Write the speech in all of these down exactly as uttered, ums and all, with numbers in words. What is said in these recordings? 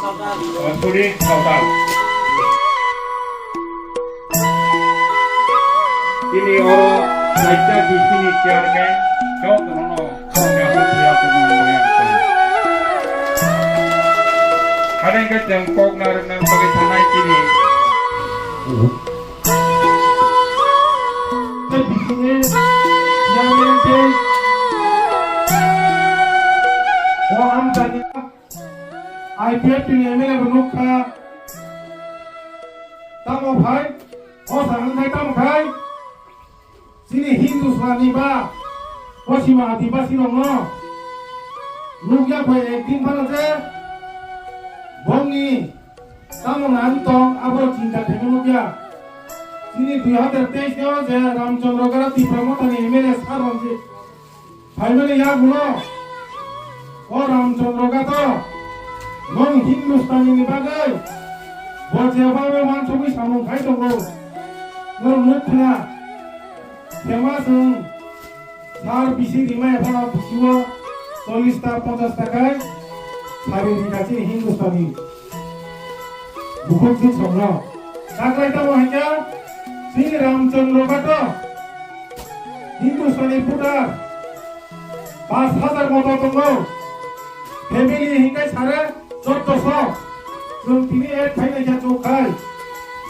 Suri Sawdar. Tini oro Raijya D C ni chairman, jotono no khoroknwi aswk phiya tongmani bagwi ang koi. Hade hwnkhe chwng kok narwkna bagwi thanai tini. Tei bisingni chairman tei o amchaini I P F T ni M L A bo nukha. Tamo phai, o sa wngkhai tamo khai? Chini Hindustani ba Poschima Adibasi rokno nukya phai ekdin phano je bongni tamo nani tong abo chinta khaima nukya. Chini dui hazar teis o je Ramchandra Gara Tipra Mothani M L A sar rok je phaimani yagulo o Ramchandra Gato nwng Hindustani ni bagwi bo jeba o wansugwi samung khai tongo. Nwng nuk khna, kema chwng sar bisi rimai phano bisi o chollish ta ponchash ta khai sari rikha chini Hindustani. Bukhuk jwk songno. Taklai tamo hai khe chini Ramchandra Gato Hindustani voter pash hazar moto tongo. Family hinkai sare choddoso. Chwng tini add khainai khe chuk khai.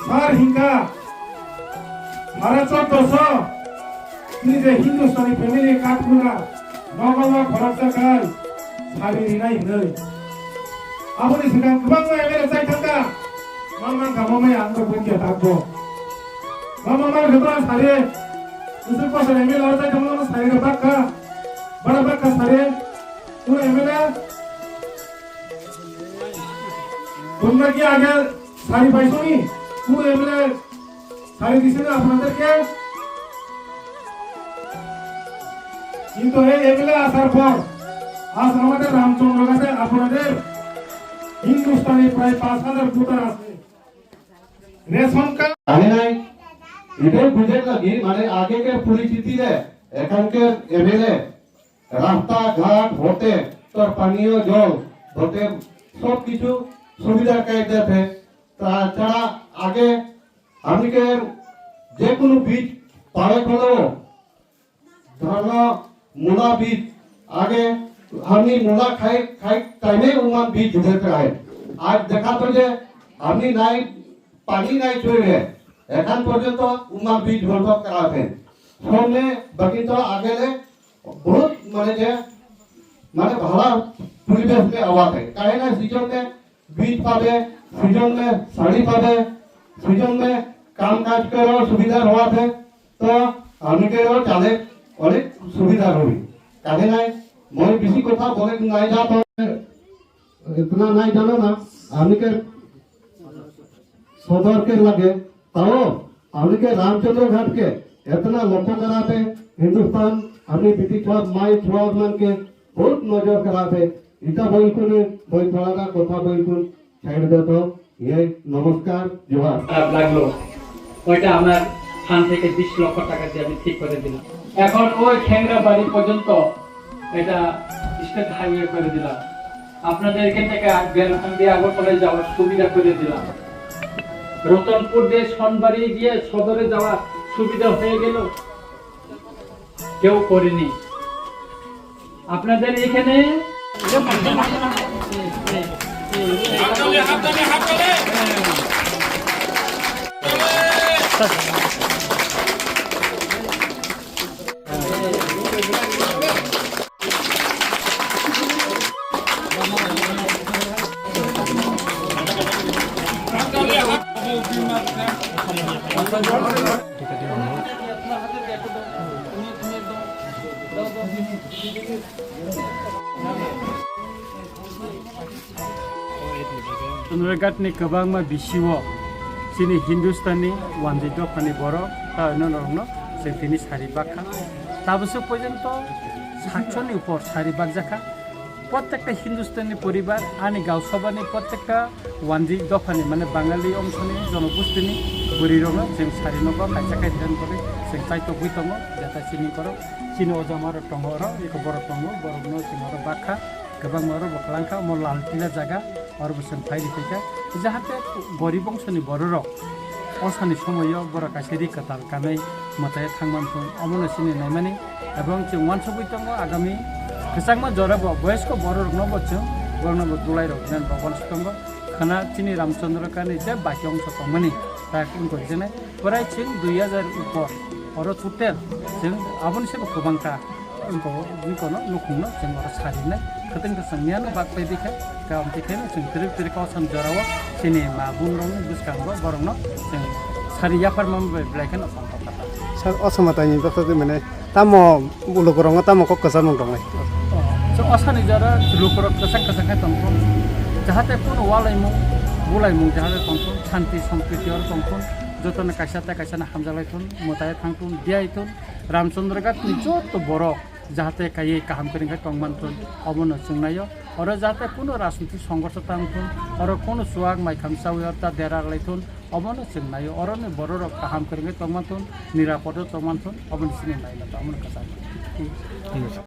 Sar hinka sare choddoso. Chini je Hindustani family kathuna nogo o khoroksa khai sari rinai hinwi. Aboni swkang kwbangma M L A chai thangkha. Mang mang kha, mamaya ang rok bokya takbo. Mama mang rwba sari. Usuk pasal M L A chai thangma sari rwbak kha. Bara bak kha sari. Kunu M L A. Tumra ki age sari paisoni. Kunu M L A sari disini apnader ke. Kintu ei M L A asar por aaj amader Ramchandra Gato apnader Hindustani pray paanch hazar voter ashe. Ration card. Ahe nai, etai bujhar lagi, mane age ke poristiti re, ekhan ke M L A, rasta ghat hote, tor paniyo jol hote, sob kichu subidha kai de the. Ta chhara age Ami ke je kunu bij pare kholo, dhormo mula bij age, ami mula khai khai time uman bij jute khai. Aaj dekha to je ami nai pani nai choi re, ekhan porjonto uman bij bondho kara the. Somne baki to age le bahut mane je mane bhala poribesh mein awa the. Kahe na season mein बीज पावे, सीजन में साड़ी पावे, सीजन में काम काज करो, सुविधा हुआ थे, तो आने के और चले अनेक सुविधा हुई। कहे नहीं, मैं किसी को था बोले नहीं जाता, इतना नहीं जानो ना, आने के सदर के लगे, तो आने के रामचंद्र घाट के इतना लंबा करा थे, हिंदुस्तान, अपनी बीती छुआ, माई छुआ मन के बहुत नजर करा थे। इता बोल कुने, बोल थोड़ा ना कोथा बोल कुन, side दे तो, ये नमस्कार, जोहार। খারাপ লাগলো, ওইটা আমার ফান্ড থেকে বিশ লক্ষ টাকা দিয়ে আমি ঠিক করে দিলাম। এখন ওই খেংরাবাড়ি পর্যন্ত এটা স্টেট হাইওয়ে করে দিলাম। আপনাদের এখান থেকে বেলখান দিয়ে আগরতলায় যাওয়ার সুবিধা করে দিলাম। রতনপুর দিয়ে সোনবাড়ি গিয়ে সদরে যাওয়ার সুবিধা হয়ে গেল। কেউ করেনি। আপনাদের এখানে Nurghat ni kwbangma bisio chini Hindustani wanjwi dophani borok ta norokno chwng tini sari bakha. Tabaswk porjonto satshoni upor sari bakjakha. Prottekta Hindustani poribar, ani gaon sabhani prottekta wanjwi dophani, mane Bangali ongshoni jonogostini bwrwirokno chwng sari nogo kaisa kaisa bagwi chwng chaitokgwi tongo, jeta chini borok, chini ojamarok tongo oro, eko borok tongo, borokno chwng oro bakha, kwbangma oro bo kwlangkha, omo Laltila jaga. Oro bo chwng phai rikha khe, jahate gorib bongsoni bororok o sani somoio borok kaisa ri kwtal kanwi mwtai thangman thung, omono chini naimani. Ebong chwng uansugwi tongo, agami kwchangma jorabo boyosko bororokno bo chwng borokno bo dulairok rinani bo uansuk tongo. Khwna chini Ramchandra Ghat ni je baki ongso tongmani tak wngkha jene prai chwng dui hajar upor, oro total chwng aboni sebo kwbang kha. Wngkha, wngkha no nukhungno chwng oro sarinai. Kwtwng kwchang miyano bak pai bikha, kam tikhaino chwng twrwk twrwk kosam jorao chini ma bunrokni bwskango borokno chwng sari yapharma bai belai kheno tongthok kha. Sir, o Samatai ni doktor mane tamo lukurokno tamo kok kwchangmung tongnai? Oh, so o sani jora lukurok kwchang kwchang khe tongthok, jahate kuno walaimung bulaimung jahate tongthok, shanti sampriti oro tongthok, jotono kaisa tei kaisa no hamjaklai thun, mwtai thang thun, biyai thun, Ramchandra Ghat ni joto borok jahate kaiwi kaham kwrwng khe tongman thun, omono chwng naio. Oro jahate kuno rajnitik songhorsho tang thun, oro kuno chuak mai kham chawi oro ta dera lai thun, omono chwng naio. Oroni bororok kaham kwrwng khe tongman thun, nirapodo tongman thun, omono chini naina, omono kwchang.